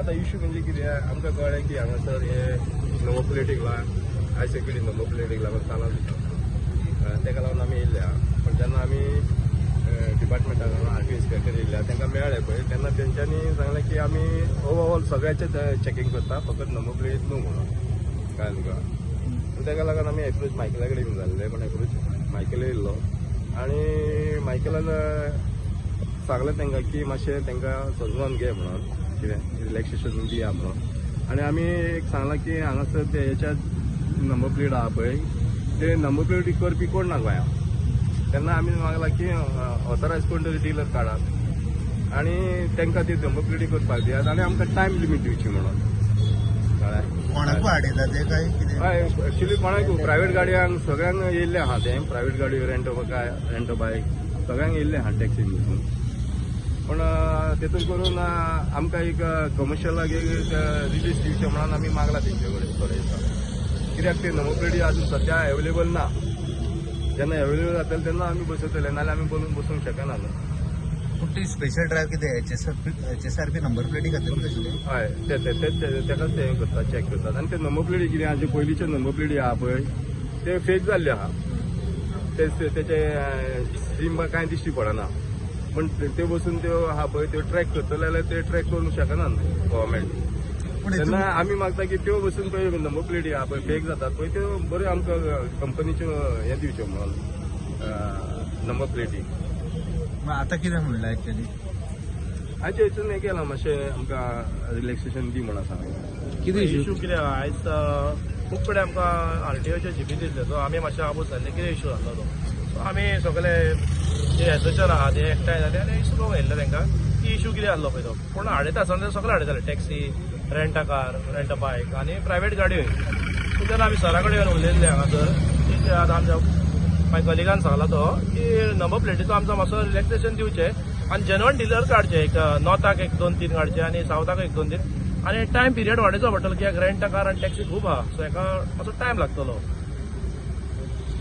आतां इशू म्हणजे कितें, आमकां कळ्ळें की हांगासर हे नंबर प्लेटीक लागून, हाय सेक्युरिटी नंबर प्लेटीक लागून चालू दिता, ताका लागून आमी येयल्ले आहा. पण जेन्ना आमी डिपार्टमेंटाक आरटीओ इन्स्पेक्टर येयल्ले, तांकां मेळ्ळे पळय, तेन्ना तेंच्यांनी सांगलें की आमी ओवरऑल सगळ्याचें चॅकींग करता, फकत नंबर प्लेट न्हू म्हणून. कळ्ळें तुका? ताका लागून आमी एप्रोच मायकला कडेन जाल्ले, पण एप्रोच मायकल येयल्लो आनी मायकलान सांगलें तांकां की मातशें तांकां समजून घे म्हणून, कितें रिलॅक्सेशन दिया म्हणून. आनी आमी एक सांगलां की हांगासर ते हेच्या नंबर प्लेट आहा पळय, ते नंबर प्लेट करपी कोण ना गोंया. तेन्ना आमी मागलां की ऑथरायज कोण तरी डिलर काडात आनी तांकां ती नंबर प्लेटी करपाक दियात आनी आमकां टायम लिमीट दिवची म्हणून. कळ्ळें? कोणाकूय हाडयता ते काय कितें? हय, एक्चुली कोणाक प्रायवेट गाडयांक सगळ्यांक येयल्ले आहा ते. प्रायवेट गाडयो, रेंटो काय रेंटो बायक, सगळ्यांक येयल्ले आहा टॅक्सी भितून. पण तेतून करून आमकां एक कमर्शियलाक एक रिलीज दिवचें म्हणून आमी मागला तेंचे कडेन थोडे दिसा, कित्याक ते नंबर प्लेटी अजून सद्या अवेलेबल ना. जेन्ना अवेलेबल जातले तेन्ना आमी बसयतले, नाल्यार आमी बोलून बसूंक शकना न्हू. पूण ती स्पेशल ड्रायव्ह कितें एचएसआरपी नंबर प्लेटी खातीर आशिल्ली? हय, ते ते ते तेकाच ते हें करतात, चॅक करतात. आनी ते नंबर प्लेटी कितें आहा, जे पयलींचे नंबर प्लेटी आहा पळय, ते फेक जाल्ले आहा. ते तेचे सीम कांय दिश्टी पडना, पण ते बसून त्यो आहा पळय, त्यो ट्रॅक करतले जाल्यार ते ट्रॅक करूंक शकना गव्हर्मेंट. पूण तेन्ना हितून आमी मागता की त्यो बसून पळय नंबर प्लेटी आहा पळय, फेक जातात पळय, त्यो बऱ्यो आमकां कंपनीच्यो हें दिवच्यो म्हणून नंबर प्लेटी. मग आतां कितें म्हणलां एक्चुअली? हाचे हितून हें केलां, मातशें आमकां रिलॅक्सेशन दी म्हणून सांगलां. कितें इशू? इशू कितें आहा, आयज खूब कडेन आमकां आरटीओचे जीपी दिसले, सो आमी मातशे आबूज जाल्ले कितें इशू जाल्लो तो. सो आमी सगळे जे एसोसिएशन आहा ते एकठांय जाले आनी इशू करूंक येयल्ले तांकां की इशू कितें जाल्लो पळय तो. पूण हाडयता आसतना सगळे हाडयताले, taxi, rent a car, rent a bike आनी प्रायवेट गाडयोय. सो तेन्ना आमी सरा कडेन येवन उलयल्ले हांगासर की ते आतां आमच्या मागीर कलिगान सांगला तो की नंबर प्लेटीचो आमचो मातसो रिलॅक्सेशन दिवचें आनी जेन्युअन डिलर काडचे, एक नॉर्थाक एक दोन तीन काडचे आनी सावथाक एक दोन तीन, आनी टायम पिरियड वाडयचो पडटलो, कित्याक रेंट कार आनी टॅक्सी खूब आहा, सो हेका मातसो टायम लागतलो.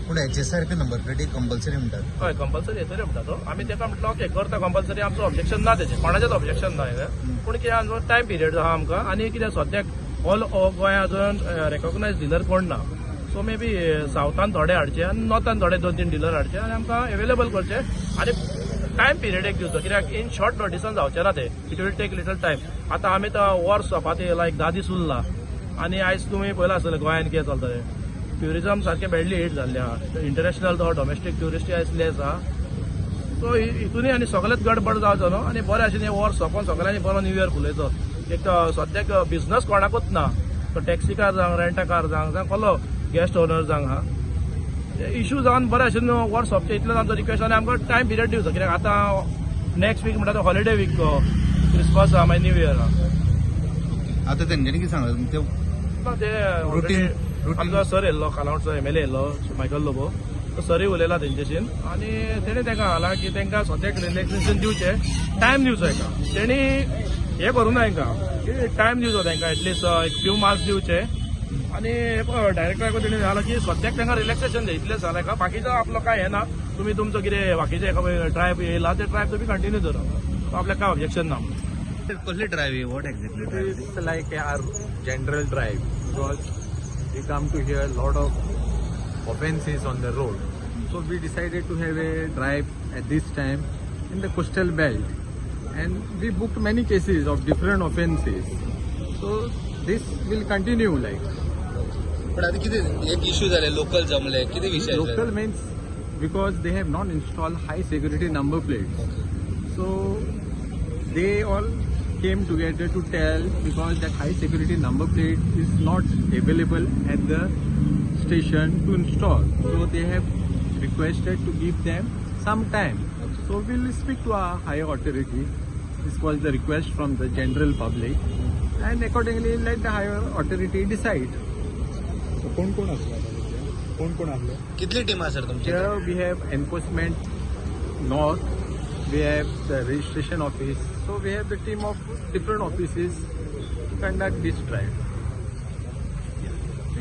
पूण एचएसआरपी नंबर प्लेटी कंपल्सरी म्हणटात. हय, कंपल्सरी येतले म्हणटा तो. आमी तेका म्हटलं ओके, करता कंपल्सरी, आमचो ऑब्जेक्शन ना तेजें, कोणाचेंच ऑब्जेक्शन ना हें. पूण कितें, टायम पिरियड आहा आमकां आनी कितें, सद्याक ऑल गोंया अजून रेकॉग्नायज डिलर कोण ना. सो मे बी सावथान थोडे हाडचे आनी नॉर्थान थोडे दोन तीन डिलर हाडचे आनी आमकां अवेलेबल करचे आनी टायम पिरियड एक दिवचो, कित्याक इन शॉर्ट नोटिसान जावचें ना तें. It will take little time. आतां आमी तो वर्स सोंपात येयला, एक 10 दीस उरला आनी आयज तुमी पळयलां आसतलें गोंयान कितें चलता तें. ट्युरिजम सारकें बॅडली हीट जाल्लें आहा, इंटरनॅशनल तो डोमेस्टीक ट्युरिस्टय आयज लेस आहा. सो हितूनय आनी सगळेच गडबड जावचो न्हू आनी बरें आशिल्लें हें वर्स सोंपोन सगळ्यांनी बरो न्यू इयर फुलयचो. एक सद्याक बिझनस कोणाकूच ना, तो टॅक्सी कार जावं, रेंट कार जावं, जावं कसलो गेस्ट ओनर जावं आहा, इशू जावन बरें आशिल्लें न्हू वर्स सोंपचें, इतलेंच आमचो रिक्वेस्ट. आनी आमकां टायम पिरियड दिवचो, कित्याक आतां नेक्स्ट वीक म्हणटा तो हॉलिडे वीक, क्रिसमस आहा, मागीर न्यू इयर आहा. आतां तेंच्यांनी कितें सांगलां ते? ना, ते Routine. आमचो सर येयल्लो, कालावटचो एमएलए येयल्लो मायकल लोबो, तो सरय उलयला तेंच्याशीन आनी तेणें तांकां सांगलां की तांकां सद्याक रिलॅक्सेशन दिवचें, टायम दिवचो हेका. तेणी हें करूं ना हेंकां की टायम दिवचो तांकां, एटलिस्ट एक फ्यू मांथ्स दिवचे. आनी डायरेक्टराक तेणी सांगलां की सद्याक तांकां रिलॅक्सेशन दी, इतलें सांगलें हेका. बाकीचो आपलो कांय हें ना, तुमी तुमचो कितें बाकीचे हेका ड्रायव्ह येयला ते ड्रायव्ह तुमी कंटिन्यू दवरा, आपल्याक कांय ऑब्जेक्शन ना. कसली drive? What exactly drive? It's like our general drive because we come to hear a lot of offences on the road. So we decided to have a drive at this time in the coastal belt, and we booked many cases of different offences. So this will continue like पण आता कितें एक issue जाले, local जमले, कितें विशय? Local means because they have not installed high security number plates. So they all came together to tell because that high security number plate is not available at the station to install. So they have requested to give them some time. So we'll speak to our higher authority. This was the request from the general public, and accordingly let the higher authority decide. कोण कोण असले आता तिथे? कोण कोण आसले? कितली team आसा सर तुमची? Here we have enforcement north, we have the registration office. So we have the team of different offices to conduct this drive.